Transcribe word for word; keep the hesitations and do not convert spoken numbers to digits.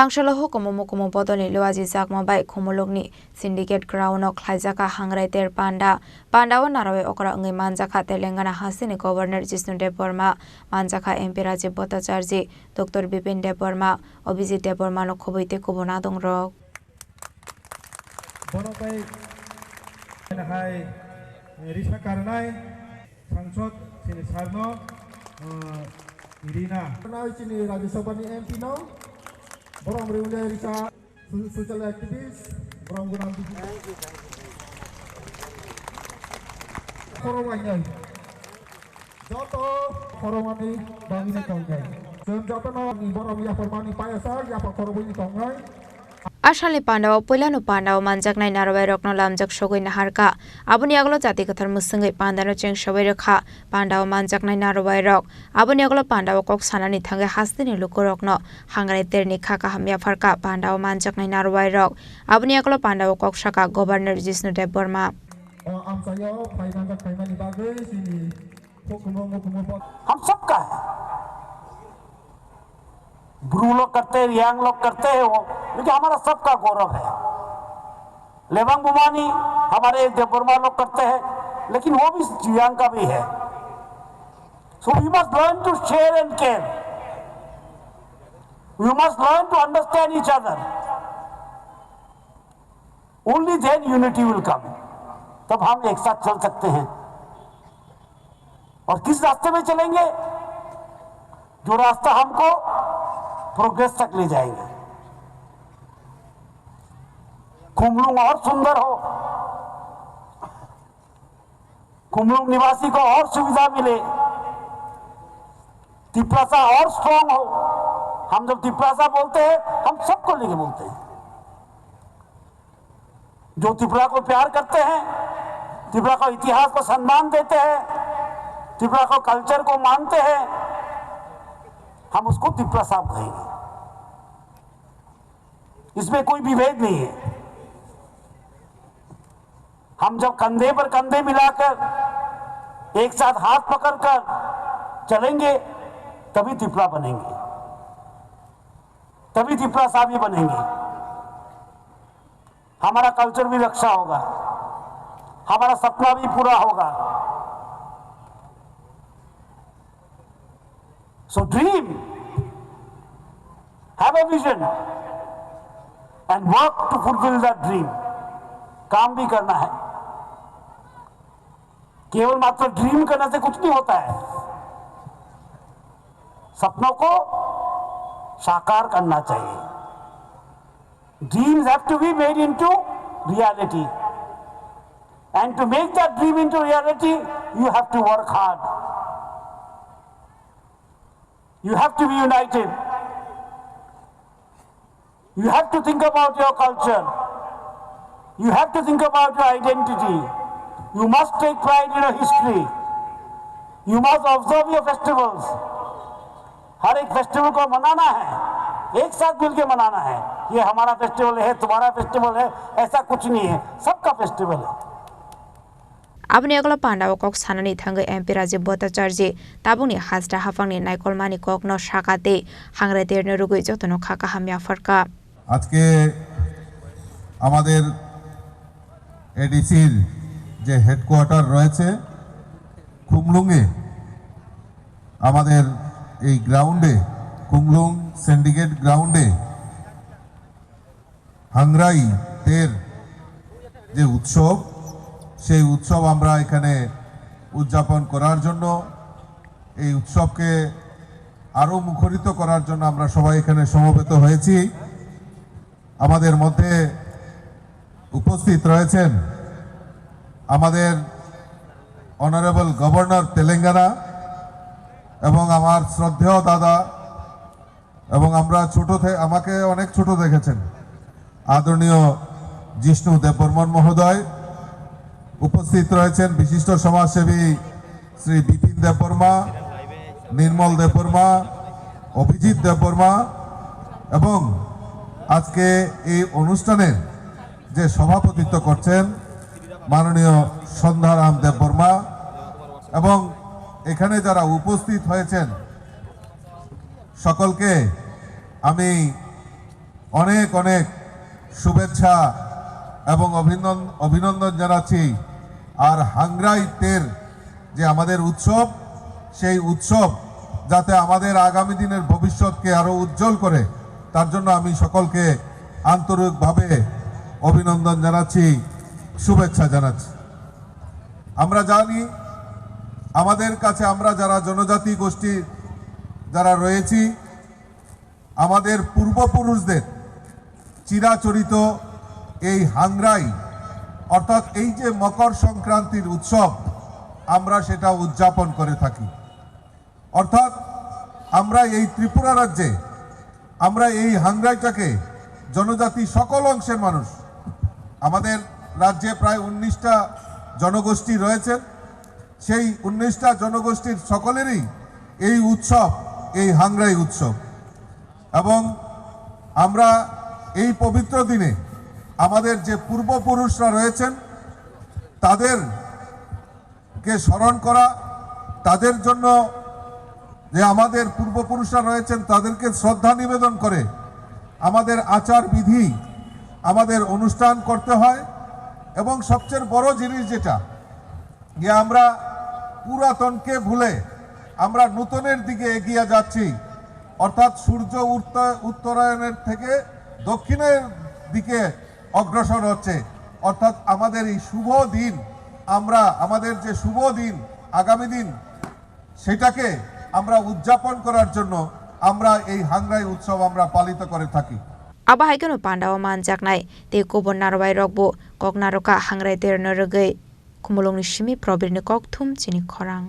Tangsalo hukumu mukumu bodolni luaji jakma bai Khumulukni Syndicate Ground o khlaijak kha Hangrai Ter Panda. Panda o narwai okra wngwi manjak kha Telangana hasteni Governor Jishnu Debbarma, manjak kha M P Rajiv Bhattacharjee, Doctor Bipin Debbarma, Abhijit Debbarma no khobwi tei kubun adongrok. Bono tei hai risa karnai sangsod sini sarno, eh, rina. Karnai sini Rajya Sabha ni M P no, borok rwngya risa su-, social activist, borok gwnang. Khoro wainai. Joto khoroknwi bagwino tongnai. Chwng jotono ni borok yapharmani payasa, yaphar khoroknwi tongnai. A salni pandao puilano pandao manjaknai narwai rokno lamjak sogwi naharkha. Aboni agolo jati kwthar mwswngwi pandano cheng sobai rwkha. Pandao manjaknai narwai rok. Aboni agolo pandao kok sanani thangwi hasteni lukurokno Hangrai Terni kha kaham yapharkha pandao manjaknai narwai rok. Aboni agolo pandao kok sakha Governor Jishnu Debbarma. O amchaio phai manjak phaimani bagwi chini हम सबका है। ब्रू लोग करते हैं, रियांग लोग करते हैं वो, लेकिन हमारा सबका गौरव है। लेबांग बुमानी हमारे देवबर्मा लोग करते हैं, लेकिन वो भी रियांग का भी है। So we must learn to share and care. We must learn to understand each other. Only then unity will come. तब हम एक साथ चल सकते हैं। और किस रास्ते में चलेंगे? जो रास्ता हमको प्रोग्रेस तक ले जाएंगे। खुमलुंग और सुंदर हो, खुमलुंग निवासी को और सुविधा मिले, तिपरासा और स्ट्रांग हो। हम जब तिपरासा बोलते हैं, हम सबको लेके बोलते हैं। जो त्रिपुरा को प्यार करते हैं, त्रिपुरा का इतिहास को सम्मान देते हैं, त्रिपुरा को कल्चर को मानते हैं, हम उसको तिपरासा कहेंगे। इसमें कोई विभेद नहीं है। हम जब कंधे पर कंधे मिलाकर एक साथ हाथ पकड़कर चलेंगे, तभी त्रिपुरा बनेंगे, तभी त्रिपरासा भी बनेंगे। हमारा कल्चर भी रक्षा होगा, हमारा सपना भी पूरा होगा। So dream, have a vision and work to fulfill that dream. काम भी करना है। केवल मात्र ड्रीम करने से कुछ नहीं होता है, सपनों को साकार करना चाहिए। Dreams have to be made into reality. And to make that dream into reality, you have to work hard. You have to be united. You have to think about your culture. You have to think about your identity. You must take pride in your history. You must observe your festivals. हर एक फेस्टिवल को मनाना है, एक साथ मिलके मनाना है। ये हमारा फेस्टिवल है, तुम्हारा फेस्टिवल है, ऐसा कुछ नहीं है, सबका फेस्टिवल है। Aboni ulo pandao kok sanani thangwi M P Rajiv Bhattacharjee tabukni hasta haphangni naikolmani kokno sakha tei Hangrai Terno rwgwi jotono kha kaham yapharkha. আজকে আমাদের এডিসির যে হেডকোয়ার্টার রয়েছে খুমলুঙে, আমাদের এই গ্রাউন্ডে, খুমলুং সিন্ডিকেট গ্রাউন্ডে হাংরাই দের যে উৎসব, সেই উৎসব আমরা এখানে উদযাপন করার জন্য, এই উৎসবকে আরও মুখরিত করার জন্য আমরা সবাই এখানে সমবেত হয়েছি। আমাদের মধ্যে উপস্থিত রয়েছেন আমাদের অনারেবল গভর্নর তেলেঙ্গানা এবং আমার শ্রদ্ধেয় দাদা এবং আমরা ছোট থে-, আমাকে অনেক ছোট দেখেছেন আদরণীয় জিষ্ণু দেববর্মন মহোদয়, উপস্থিত রয়েছেন বিশিষ্ট সমাজসেবী শ্রী বিপিন দেববর্মা, নির্মল দেববর্মা, অভিজিৎ দেববর্মা এবং আজকে এই অনুষ্ঠানের যে সভাপতিত্ব করছেন মাননীয় সন্ধ্যারাম দেববর্মা এবং এখানে যারা উপস্থিত হয়েছেন সকলকে আমি অনেক অনেক শুভেচ্ছা এবং অভিনন-, অভিনন্দন জানাচ্ছি। আর হাংরাইতের যে আমাদের উৎসব, সেই উৎসব যাতে আমাদের আগামী দিনের ভবিষ্যৎকে আরও উজ্জ্বল করে, তার জন্য আমি সকলকে আন্তরিকভাবে অভিনন্দন জানাচ্ছি, শুভেচ্ছা জানাচ্ছি। আমরা জানি, আমাদের কাছে, আমরা যারা জনজাতি গোষ্ঠী যারা রয়েছি, আমাদের পূর্বপুরুষদের চিরাচরিত এই হাংরাই, অর্থাৎ এই যে মকর সংক্রান্তির উৎসব, আমরা সেটা উদযাপন করে থাকি। অর্থাৎ আমরা এই ত্রিপুরা রাজ্যে আমরা এই হাংরাইটাকে জনজাতি সকল অংশের মানুষ, আমাদের রাজ্যে প্রায় উনিশটা জনগোষ্ঠী রয়েছেন, সেই উনিশটা জনগোষ্ঠীর সকলেরই এই উৎসব, এই হাংরাই উৎসব। এবং আমরা এই পবিত্র দিনে আমাদের যে পূর্বপুরুষরা রয়েছেন, তাদেরকে স্মরণ করা, তাদের জন্য, যে আমাদের পূর্বপুরুষরা রয়েছেন, তাদেরকে শ্রদ্ধা নিবেদন করে আমাদের আচার বিধি, আমাদের অনুষ্ঠান করতে হয়। এবং সবচেয়ে বড় জিনিস যেটা, যে আমরা পুরাতনকে ভুলে আমরা নূতনের দিকে এগিয়ে যাচ্ছি, অর্থাৎ সূর্য উত্ত-, উত্তরায়ণের থেকে দক্ষিণের দিকে অগ্রসর হচ্ছে। অর্থাৎ আমাদের এই শুভ দিন, আমরা আমাদের যে শুভ দিন, আগামী দিন, সেটাকে আমরা উদযাপন করার জন্য আমরা এই হাংরাই উৎসব আমরা পালিত করে থাকি। Abo hai kheno pandao manjaknai tei kubun narwai rokbo kok narwkha hangrai terno rwgwi. Khumulwngni simi Probirni kokthum chini khorang.